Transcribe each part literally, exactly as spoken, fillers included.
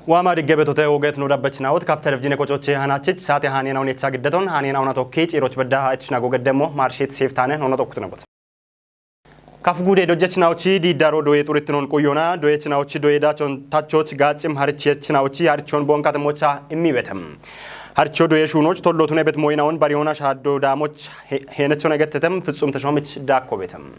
Waama digge betote ogeet no dabbechinawot kaf televizine qocoche hanachich saate hanena unecha giddeton hanena una tokki ciroch bedda ha itishna gogeddemo marshit seftane nono tokkutnabot. Kaf gude dojjechinawochi diiddaro doye xurittinon quyona doyechinawochi doye dachon tachoch gaccim harichechinawochi harichon bonkat mocha immi betem. Haricho doye shunoch tollo tune bet moyinaon bariona shaddo damoch he- henechon egettetem fitsum teshomich dakko betem.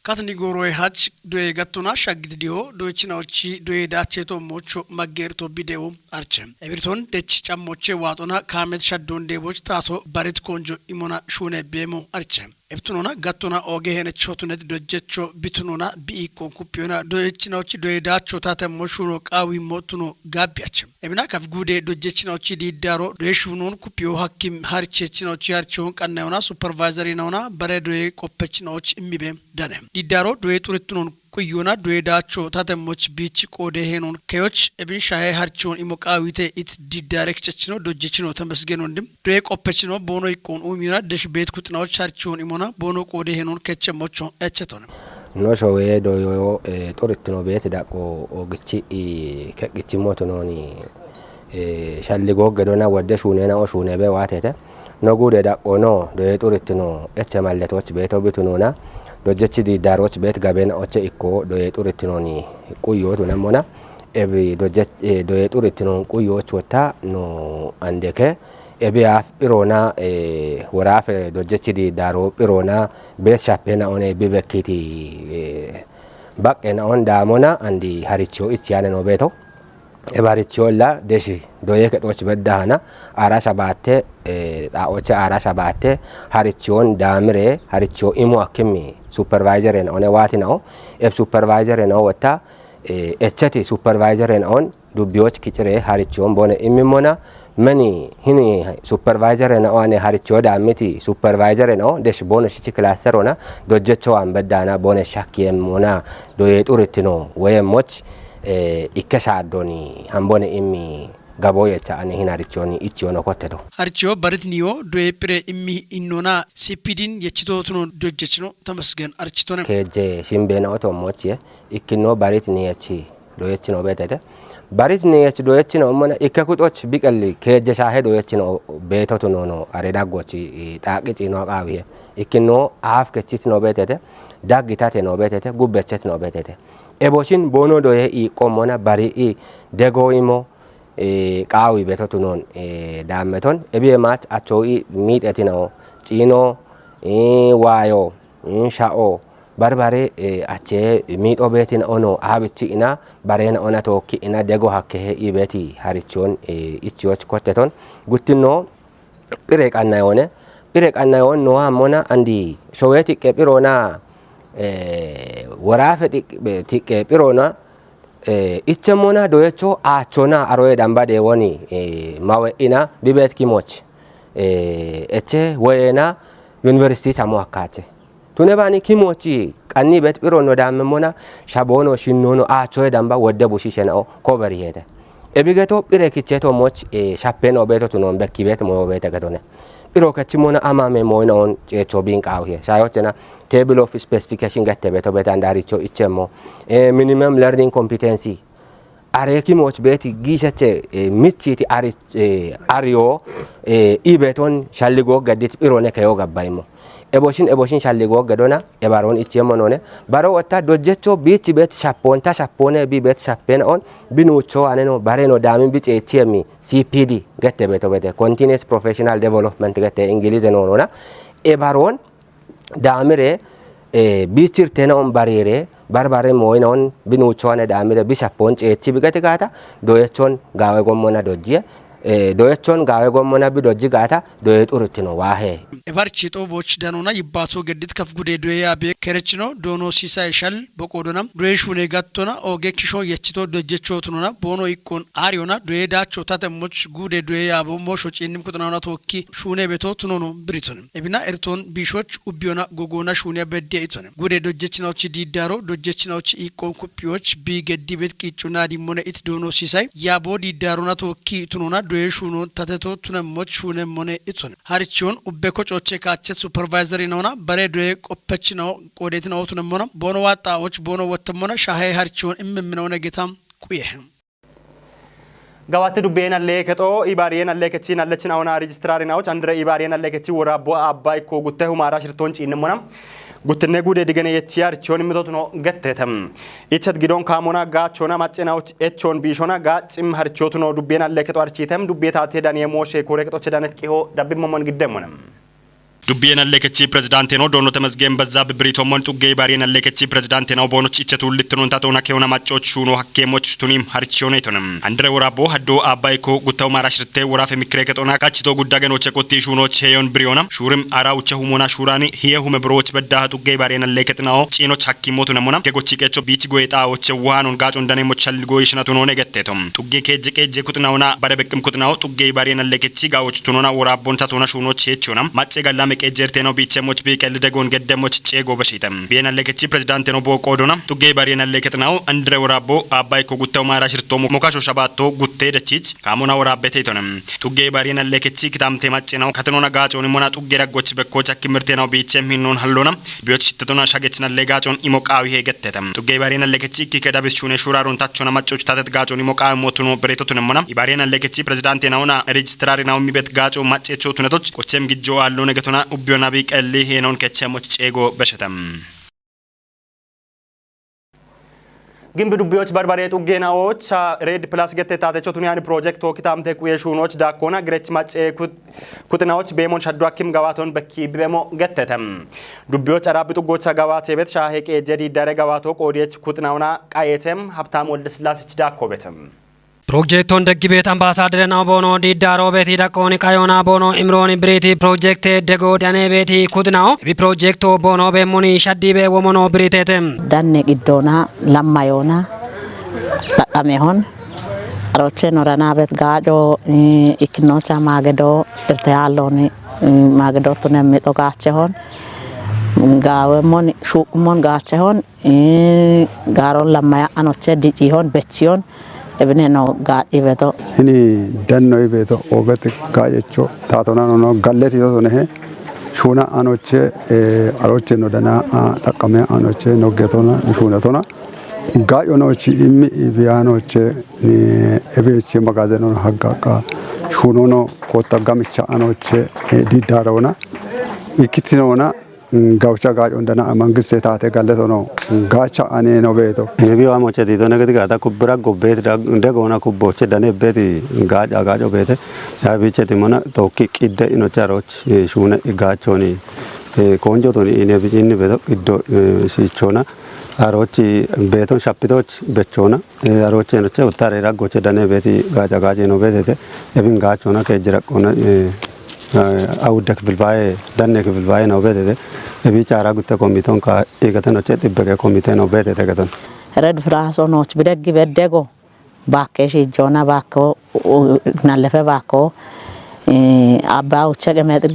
Katni goroy hach doye gattona shaggit diyo doyechinawochi doye dacheto mocho maggerto bidewo arche. Ebirton dech cammoche watona kamet shaddon deboch taso barit konjo imona shune bemo arche. Ebtunona gattona oge henecho tunet dojjecho bitunona biikon kupiyona doyechinawochi doye dacho tatemmo shuno qawi motuno gabbiach. Ebina kaf gude dojjechinawochi diiddaro doye shunon kupiyo hakkim harichechinawochi harichon qannayona supervisor inaona bare doye qoppechinawoch immibe dane. Diiddaro doye xurittinon quyona doye dacho tatemmoch biich qode henon keyoch ebin shahe harichon imo qawite it diiddare kichechino dojjechino temesgenon dim doye qoppechino bono iqqon umiyona desh bet kutinawoch harichon imona bono qode henon kechemmocho echeton. No showe doyo e, xurittino beeti daqqo ogichi i, keqqichi moto noni e, shalli gogge dona wadde shunena o shune be watete. No gude daqqo no doye xurittino eche malletoch beeto bitunona dojjechi diiddaroch beet gabena oche ikko doye xurittinoni quyotu namona ebi dojjech e, doye xurittinon quyoch wotta no andeke ebi af irona e, worafe dojjechi diiddaro irona beet shapena one bibekkiti e, baqqena on damona andi haricho ichiyane no beeto. Ebaricholla deshi doye kedoch beddahana ara shabatte e, xaoche ara shabatte harichon damire haricho imo akkimi supervisor en one wati nao eb supervisor en wata e, echeti supervisor en on dubbiyoch kicire harichon bone imimona meni hini supervisor en one haricho damiti supervisor en o desh bone shichi cluster ona dojjecho an beddana bone shakki emona doye xuritino weye moch e, ikke shaddoni hambone immi gabo yecha ane hin harichoni ichiyono kotteto. Haricho barit niyo doye pire immi innona sipidin yechito tuno dojjechino tamasgen architone. Keje shimbena oto mochie ikkino barit niyechi doyechino betete. Barit niyechi doyechino mona ikke kutoch biqelli keje shahe doyechino betotu nono are daggochi daqi cino qawiye. Ikkino af kechitino betete. Daggitate no betete gubbechet no betete. Eboshin bono doye i qommona bari i dego imo e, qawi betotu non e, dammeton ebiye mach acho i miixetino cino e, wayo e, sha'o barbare e, ache miixo betin ono abichi ina barena ona tokki ina dego hakkehe i beti harichon e, ichiyoch kotteton guttino phire qannayone phire qannayon nowa mona andi showeti qe phirona e, worafe tiqqe phirona e, ichemona doyecho achona aroye damba dewoni e, mawe ina bibet kimoch e, eche woyena university chamo akkache. Tune bani kimochi qanni bet phiro no damme mona shabono shinnono achoye damba wodde bushishe nao koberi hete. Ebigeto phire kicheto moch e, shappeno beto tunon bekki bet mo bete getone. Phiro kechimona amame moyna on checho bin qawiye. Shayochena table of specification gette beto beta ndaricho ichemo e, minimum learning competency are kimoch beti gishache e, michiti ari e, ariyo e, ibeton shalligo gaddit phirone keyo gabbaymo. Eboshin eboshin shalligo gadona ebaron ichemo none baro otta dojjecho bichi bet shappon ta shappone bi bet shappen on binucho aneno bareno damin biche ichemi C P D gette beto bete continuous professional development gette ingilize nonona ebaron damire e, bichirtena on barire barbare moyna on binucho ane damire bishappon chechi bigati gata doyechon gawe gommona dojje e, doyechon gawe gommona bidojji gata doye xuritino wahe. Ebarchi to boch danona yibbaso geddit kaf gude doye yabe kerechino dono sisa eshal boqodona doye shune gattona oge kisho yechito dojjecho tunona bono ikkon ariona doye dacho tatemmoch gude doye yabo mosho cinnim kutunana tokki shune beto tunono britone. Ebina erton bishoch ubbiyona gogona shune bedde itone. Gude dojjechinochi diddaro dojjechinochi ikkon kuppiyoch bi geddibet qiccuna dimmone it dono sisay yabo diddarona tokki tunona doye shuno tateto tunemmoch shune mone itone. Harichon ubbe kocoche kache supervisor inona bare doye qoppechino qodetino tunemmona bono watta och bono wottemona shahe harichon immemminone getam quye. Gawaatti dubbiyeen allee kexoo ibaariyeen allee kechii nallechin awona rejistraarin awoch andire ibaariyeen allee kechii woraabbo abba ikko gutte humaara shirtoon ciinne mona. Guttinne gude digene yechi arichoon mitotuno gettete. Ichat gidon kaamona gaachona maccena awoch echoon biishona gaacim harichootuno dubbiyeen allee kexoo arichiitem dubbiyee taatee daniyee mooshee kooree kexoche danet qihoo dabbi momon giddemona. Dubbiyeen allee kechii pirezidaanteen oo doonno Temezgeen Bezzaabbeh Biriitoommoon xuggee ibaariyeen allee kechii pirezidaanteen oo boonoch ichatuun littinuun taatoona keewona maccoch shuunoo hakkeemmoch tunim harichiyoonee tone. Andire woraabbo haddoo aabbaay koo guttawu maara shirtee woraafe mikkiree kexoona kachitoo guddaa genooche qottii shuunooch heeyoon biriyoona shuurim araa ucha humoona shuuraani hiye hume birooch beddaa xuggee ibaariyeen allee kexinaoo ciinoch hakkiimmoo tunemona kegochi qeecho biich goyexaa oche waanoon gaacoon daneemmoch shalligoo ishinatunoone getteeto. Xuggee keejje qeejje kuxinaona bare beqqim kuxinao xuggee ibaariyeen allee kechii gaawoch tunona woraabbon tatoona shuunoch heechona macce gallame qeejjeerteeno biichemoch biiqel degoon geddemoch ceego beshite. Biyeen allee kechii pirezidaanteeno booqoodona xuggee ibaariyeen allee kexinao andire woraabbo aabbaay ko guttawu maara shirtoo mokasho shabaatto guttee dachich kaamona woraabbe teetone. Xuggee ibaariyeen allee kechii kitaamtee maccenao katinoona gaacooni mona xuggee raggoch bekkooch akkimirteenao biichem hinnoon halloona biyoch shittetona shagechin allee gaacoon imo qaawi hee gettete. Xuggee ibaariyeen allee kechii ikkike dabis shuune shuuraaroon tachona maccoch taatet gaacoon imo qaawi mootuno bereetotunemona ibaariyeen allee kechii pirezidaanteena ona rejistraarinao mibet gaaco macceecho tunetoch qochem gijjoo aalloone getona ubbiyona biiqelli heenoon kechemoch ceego beshete. Gimbi dubbiyoch barbaree xuggeenaooch Reed Pilaas gette taatecho tuniyaan piroojektoo kitaamtee quyee shuunooch daakkoona girech maccee kuxinaooch beemoon shaddu akkim gawaaton bekkii bibemo gettete. Dubbiyoch araabbi xuggoocha gawaatee bet shaahee qeejjee diiddaare gawaatoo qoodiyeech kuxinaona qayeetem Habtaam Woldesillaasich daakkoo bete. Pirojektoon deggi beet ambaasaaddere na'o boono diiddaaroo beeti daqqooni qayoona boono imirooni biriiti pirojekte degoo danee beeti kudinao ibi pirojekto boono beemmoni shaddiibe womono biriiteete. Danne giddoona lamma yoona xaqqamehon aroche norana bet gaaco ikkinocha maagedo irte yaallooni maagedo tunem mixo gaachehon gaawemmon shuuqummon gaachehon gaaron lamma ya'anoche diciihon bechiyon ebine no gaadhi beto. Hini danno ibeto obet gaayecho taatona nono galleti totonehe shuuna anoche aroche no dana xaqqame anoche no getona shuunatona gaayo noochi immi ibiya nooche ebeche magazeno haggaqa shuunono kotta gamicha anoche diddarona ikkitinoona gawucha gaaco dana mangiste taate galletono gaacha ane no beeto. Ebi wa moche dito negedi gata kubbira gobbet degona kubboche dane beti gaaca gaaco beete ya bicheti mona tokki qidde inocha roch shuune gaachoni konjotoni ine bicinni beto qiddo sichona arochi beeton shapitoch bechona aroche noche uttare raggoche dane beti gaaca gaace no beetete ebin gaachona keejjiraqqona awudde kifil baaye danne kifil baaye no beetete ebi caara gutte komiton ka igate noche xibbege komite no beetete geton. Red Flash onoch bideggi beddego baakke shiijjoona baakko nallefe baakko abba uche qemeexi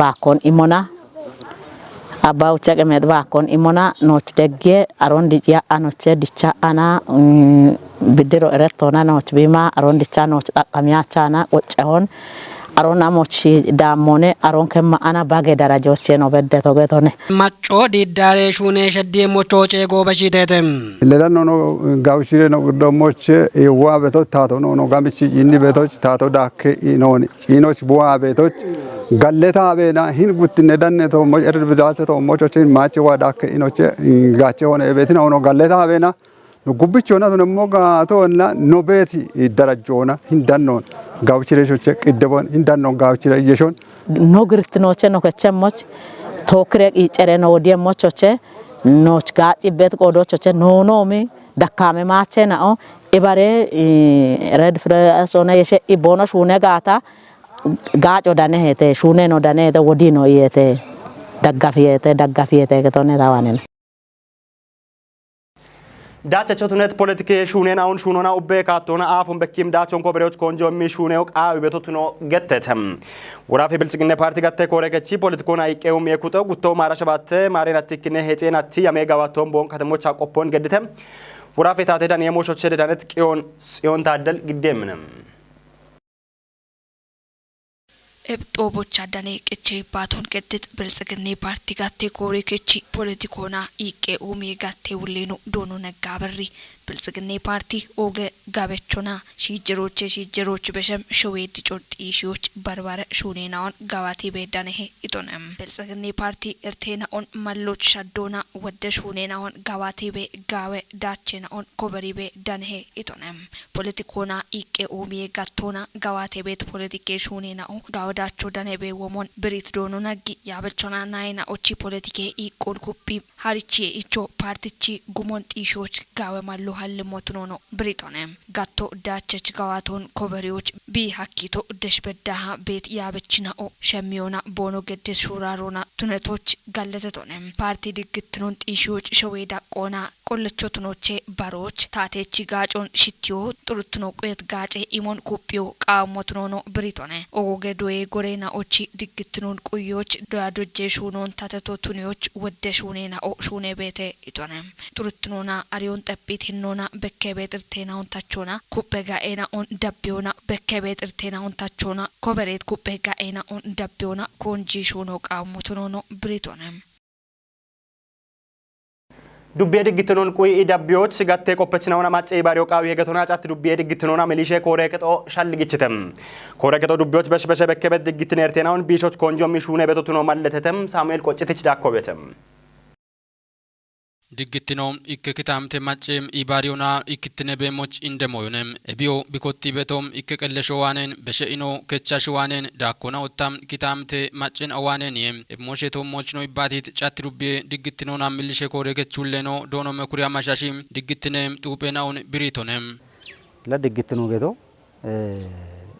baakkon imona abba uche qemeexi baakkon imona nooch deggiye aron diciya anoche dicha ana biddiro erettoona nooch biima aron dicha nooch xaqqamiyachana qoccehon aron amoch daammoone aron kemma ana bage darajoche no bedde togetone. Macco diiddaare shuune sheddiye mochooce goobeshitete. Lelannono gawushire no giddo moche iwa beto taato no no gamichi inni beto taato daakke inooni ciinoch buwa beto galleta abeena hin guttinne danne to mo er bidaase to mochochin maache wa daakke inoche gaache hone betina ono galleta abeena no gubbichona to mo gaato na no beeti darajjoona hin dannoon gawushire shoche qiddebon hin dannoon gawushire yeshon. No girtinoche no kechemmoch tookkire qiicere no wodiyemmochoche nooch gaaccibbet qoodoochoche noonoomi dakkaame maache na'o ibare Red Flash ona yeshe iboono shuune gaata gaaco danehete shuune no danehete wodino iyete daggafiyete daggafiyete getone tawanene. Daachacho tunet politike shuunen awun shuunona ubbe kaattoona aafun bekkim daachon kobereoch konjo immi shuuneo qaawi beto tuno gettete. Woraafe Biltsiginne Paarti gatte koore kechi politikoona iqqeewum yekuxeo gutto maara shabatte maaren attikkine heceen atti yame gawaattoon boon katemocha qoppon geddite. Woraafe taate dan yemoo shochede danet qiyoon tsiyoon taaddal giddeemmine. Eb xoobocha dane qeche baaton qeddit Biltsiginne Paarti gatte koore kechi politikona iqqe uumi gatte wulleno doono nagga birri. Biltsiginne Paarti oge gabechona shiijjerooche shiijjerooch beshem showeeddi corxi shiyoch barbare shuunenaon gawati beeddanehe itonem. Biltsiginne Paarti erteenaon malloch shaddoona wodde shuunenaon gawati be gaawe daachenaon koberi be danehe itonem. Politikoona iqqe uumi gattona gawate beet politike shuunenao gaawe daacho danebe womon birit doono naggi yaabelchona nayena ochi politike iqqon kuphi harichi icho paartichi gumon xiishoch gaawe mallo hallimmotunono biritone. Gatto daachech gawaton koberiyoch bi hakkito deshbeddaha beet yaabechinao shemmiyona boono geddes shuurarona tunetoch galletetone. Paarti diggittinon xiishiyoch showey daqqoona qollechotunoche barooch taatechi gaacon shittiyo xuruttino quyet gaace imon kuphiyo qaammotunono biritone. Ogoge doye goreena ochi diggittinon quyoch doya dojje shuunon tateto tuniyoch wodde shuunenao shuune beete itone. Xuruttinoona ariyon xephit hinnoona bekke beet irteenaon tachona kuphe ga'eenaon dabbiyoona bekke beet irteenaon tachona kobereet kuphe ga'eenaon dabbiyoona koonji shuuno qaammotunono biritone. Dubbie diggitinoon quyi idabbiyoch sigatte qoppechinawona macce ibaariyo qaawi hegetona catti dubbie diggitinoona milishe koore kexo shalligichite. Koore kexo dubbiyoch beshbeshe bekkebet diggitine erteenaun biishoch konjo mishuune betotuno malletetem Saamu'eel Qoccitich daakko betem. Diggittino ikke kitaamte macce ibaariyona ikkittine beemoch inde mooyone. Ebiyo bikotti beto ikke qellesho waanen beshe ino kechash waanen daakkona otta kitaamte maccen awaaneniye. Ebimoshe toommochino ibbaatit catti dubbiye diggittinoona millishe koore kechulleeno doono mekuriya mashashi diggittine xuuphenaun biritone. La diggittino geto, eh,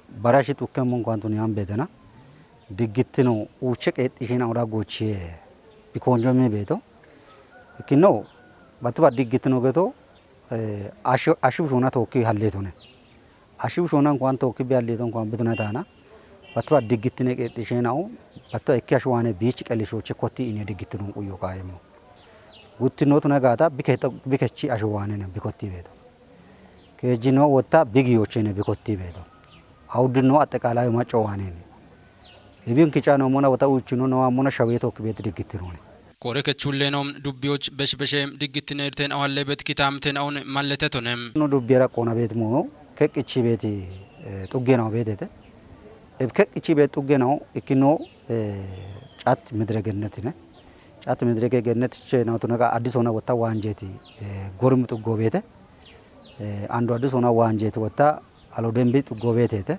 barashi xukkemmo inkuwan tuni ambetena. Diggittino uuche qeexxishina ora gochiye bikonjo mi beto. Ikkino, battuba diggittino geto, eh, ashu, ashu shona tookki halletone. Ashu shona inkuwan tookki bi halleton inkuwan bituna taana. Battuba diggittine qeexxishinao, battuba ikki ashu waane biich qelishoche kotti ine diggittino quyo qaayemo. Guttino tuna gaata bike, bikechi ashu waane ne bikotti beto. Keejjino wotta bigiyochene bikotti beto. Awuddino axeqaalayo macco waanene. Ibin kica no mona wota uchuno no amona shawe tokki beet diggittinoone. Koore kechulleeno dubbiyoch beshbeshe diggittine irteen awalle beet kitaamten aun malletetone. No dubbiyara qoona beet mo keqqichi beet, eh, xuggeenaw beetete. Eb keqqichi beet xuggeenaw ikkino, eh, cat midire gennetine. Cat midire gennet che na tuna ga Addis Hona wotta waanjeeti, eh, gormi xuggo beete. Eh, ando Addis Hona waanjeeti wotta alo dembi xuggo beetete.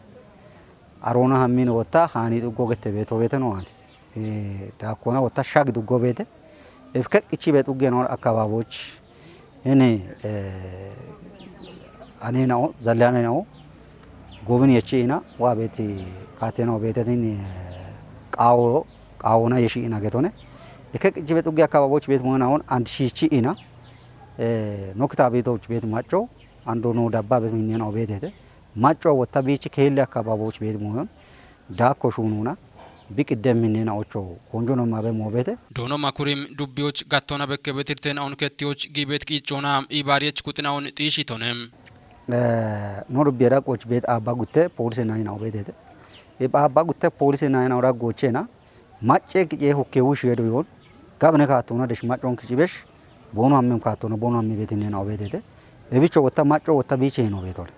Aroona hammiin wotta haani xuggo gette beeto beete no ani. Eh, daakkona wotta shagi xuggo beete. Efke ichi beet xugge no akabaaboch. Ene, eh, ane nao, zalle ane nao. Gobin yechi ina, wa beeti kaate nao beete tin, eh, qaawo, qaawona yeshi ina getone. Eke ichi beet xugge akabaaboch beet mo naon and shichi ina. Eh, no kitaabi to beet macco, ando no dabba beet minne nao beetete. Macco wotta biichi keelle akabaaboch beet moyon. Daakko shuununa, bi qiddem minnena ocho, konjo no mabe moobete. Doono makurim dubbiyoch gattona bekke betirten aun kettiyoch giibet qiiccona ibaariyeech kuxinaun xiishitone. Eh, no dubbiye raqoch beet aabba gutte poolise nayina obetete. Ib aabba gutte poolise nayina ora gochena, macce qice hukke wushi yedo yon, gabne kaattona desh maccon kici besh, boono hammem kaattona boono hammi betinne na obetete. Ebicho wotta macco wotta biiche hino betole.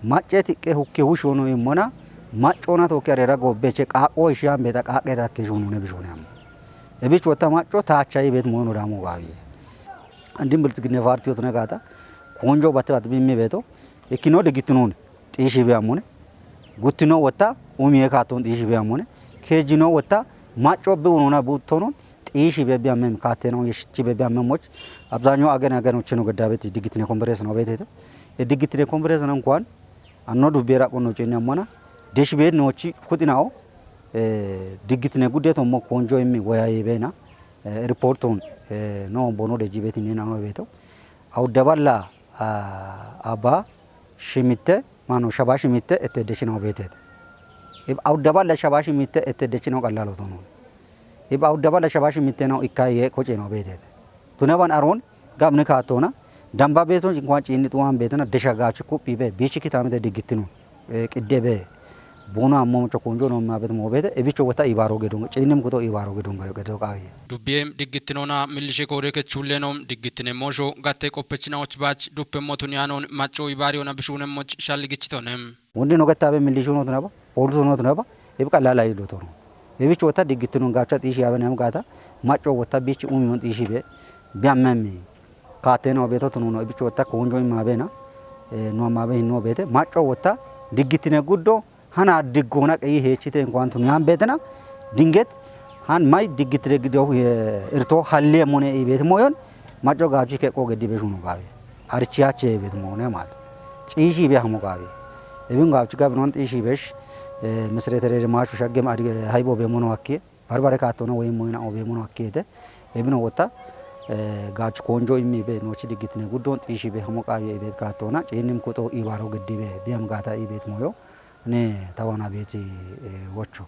Macce tiqqe hukke wushono immona, maccona tokke arera gobbeche qaaqqo ishiyan beta qaaqqe takke shunune bishune amma. Ebicho wotta macco taacha ibet mono damo gawi. Andim biltsiginne parti otne gata, konjo batte batte bimmi beto, ikkino digittunun, xiishi be ammone. Guttino wotta, umiye kaatton xiishi be ammone. Keejjino wotta, macco bi unona buttonon, xiishi be bi ammem kaatteno yeshichi be bi ammemoch. Abzaanyo agen agen ocheno geddabeti diggittine konferense no betete. E diggittine konferense no inkuwan anno dubbe raqo no cenne ammana. Deshi be no chi kuxinao, eh, diggittine gudde to mo konjo immi woyaye bena. Eh, reporton, eh, no bono de jibeti ne nano beto. Awudda balla, ah, abba shimitte, mano shaba shimitte ette dechino betete. Ib awudda balla shaba shimitte ette dechino qallalo tono. Ib awudda balla shaba shimitte no ikkaye kocheno betete. Tunaban aron gabne kaattona, damba beton inkuwan ciinni xuwan betena desha gaachi kuphi be, biichi kitamete diggittino, eh, qidde be. Bono ammo mucho konjo no mabet mobete, ebicho wata ibaro gedon, cinim kuto ibaro gedon gare gedo kawi. Dubbiem diggittinona millishe koore kechullenom diggittine mosho gatte qoppechinaoch bach duppe motun yanon macco ibariona bishunem moch shalligichitonem. Wondi no gattabe millishu no tunaba, polsu no tunaba, ebi qallala yido tono. Ebicho wata diggittinon gabcha xishi yaben yam gata, macco wata bich umiyon xishi be, biammemi. Kaateno beto tununo ebicho wata konjo imabena, eh, no mabe hinno bete, macco wata diggittine guddo, hana diggoona qeyi heechite inkuwan tun yaan beetena, dinget han may diggitire gido, eh, irto halle mone i beet moyon, macco gaabchi ke qo geddi beshuno gaabe. Archiyache beet mone mal. Xiishi be hamo gaabe. Ebin gaabchi gaabe non xiishi besh, eh, mesretere maashu shaggem ari haybo be mono akke. Barbare kaatona woy moyna obe mono akkete. Ebino wota, eh, gaabchi konjo immi be nochi diggitine guddon xiishi be hamo qaabe i beet kaatona. Ciinim kuto i baro geddi be biyam gaata i beet moyo. Ne tawana beeti, eh, wocho.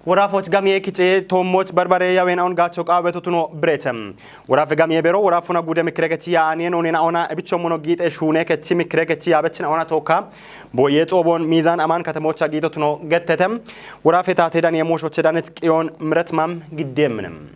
Worafoch gamiye kice tomoch barbare yawen aun gacho qabeto tuno bretem. Worafe gamiye bero worafuna gude mikrekechi ya anien onena ona ebicho mono gite shune kechi mikrekechi ya bechina ona toka. Boye xobon mizan aman katemocha gito tuno gettetem. Worafe tate daniye moshoche danet qiyon mretmam giddemnem.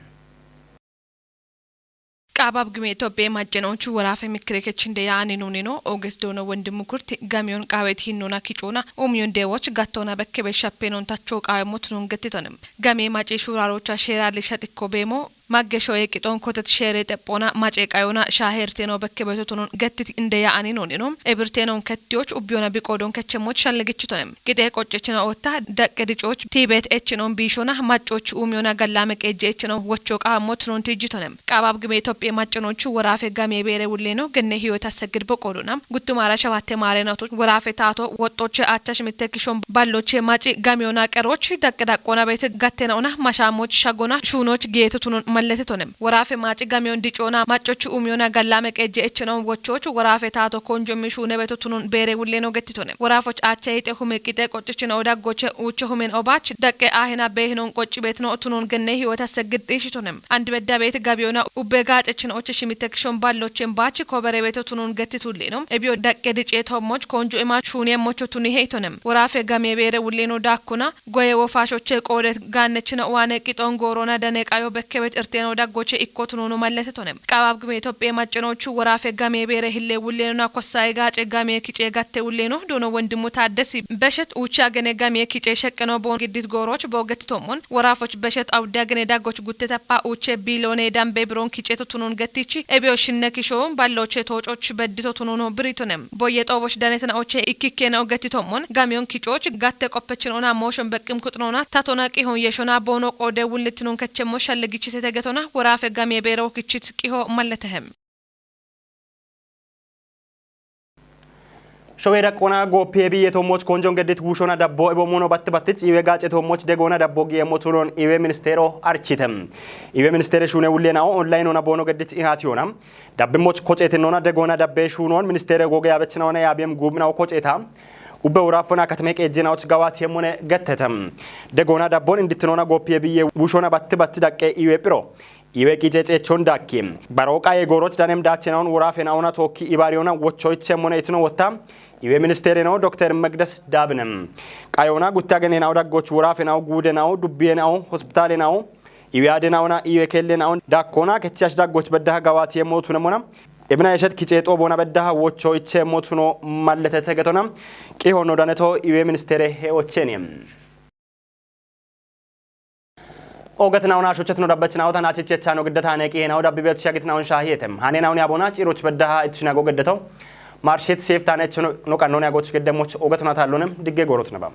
Qaabab gime Itophiya macenochu worafe mikrekechin de yaani nunino oges doono wondimu kurti gamiyon qaawet hinnona kicona umiyon dewoch gattona bekkebe shappenon tacho qaawemot nun gettitonem. Gamiye maci shurarocha sheerali shaxikko beemo maggesho eqixon kotet sheere xeppona mace qayona shaaherteno bekkebeto tunun gettit inde yaani nunino ebirtenon kettiyoch ubbiyona biqodon kechemmoch shallegichitonem. Qixee qoccechina otta daqqe dicoch tiibet echinon biishona maccoch uumiyona gallame qeejje echinon wocho qaammo tunon tiijjitonem. Qaabab gime Itophiya maccanochu worafe gamiye beere wulleno genne hiyota segid boqodona. Guttumara shawatte maare nato worafe taato woxxoche aachchash mitte kishon balloche maci gamiyona qeroch daqqe daqqona beete gattena ona mashamoch shagona shuunoch geeto tunon malletitonem. Worafe maci gamiyon dicona maccoch uumiyona gallame qeejje echinon wochoch worafe taato konjo mishuune beeto tunon beere wulleno gettitonem. Worafoch aachcha yite hume qixee qoccechina odaggoche uuche humen obach daqqe ahina beehinon qocci beetino tunon genne hiyota segid xiishitonem. Andi bedda beet gabiyona ubbe gaacechina oche shimitte kishon ballochen baach kobere beeto tunon gettitulleno. Ebiyo daqqe dice tommoch konjo ima shuuniye mocho tuni heytonem. Worafe gamiye beere wulleno daakkona goye wofashoche qoode gaannechina uwane qixon goorona dane qayo bekkebet irteno daggoche ikko tunono malletetonem. Qaabab gime Itophiya macenochu worafe gamiye beere hille wullenona kossaye gaace gamiye kice gatte wulleno doono wondimu taaddesi beshet uucha gene gamiye kice sheqqeno boon giddit gooroch boogettitommon worafoch beshet awudda gene daggoch guttetappa uuche biilone dambe biron kiceto tunon gettichi ebiyo shinne kisho balloche toococh beddito tunono biritonem. Boye xooboch danetena oche ikkikkene ogettitommon gamiyon kicoch gatte qoppechin ona mooshon beqqim kuxinona tatona qihon yeshona boono qoode wullitinon kechemmo shallegichise tegetona worafe gamiye beero kichit qiho malletehem. Showe daqqona goppe biye tommoch konjon geddit wushona dabbo ebo mono batte battich iwe gaace tommoch degona dabbo giye motunon iwe ministero architem. Iwe ministere shune wulle nao online ona bono geddit ihatiyona. Dabbe moch kocetin ona degona dabbe shunon ministere goge abechna ona yabiyem gubna o koceta. Ubbe urafona katame qejjena och gawat yemone gettetem. Degona dabbon inditnona goppe biye wushona batte batte daqqe iwe piro. Iwe qice cechon dakki. Baro qaye goroch danem dachenaun wurafe nauna tokki ibariyona wochoiche mone itno wotta. Iwe ministere nao Dokter Megdes Dabnem. Qayona gutta gene nao daggoch wurafe nao gude nao dubbiye nao hospitale nao. Iwe ade nauna iwe kelle nao dakkona kechash daggoch beddaha gawati yemmo tunemona. Ebina yeshet kice xobona beddaha wochoiche motuno mallete tegetona. Qihono daneto iwe ministere he ocheni. Oget nauna shuchet no dabbech nauta na chichech no giddata ne qihe nau dabbi bet shagit naun shahiyetem. Hane naun yabona ciroch beddaha itchina go geddeto. Marshet sef tane chno no kanone agoch geddemoch oget na tallonem digge gorot naba.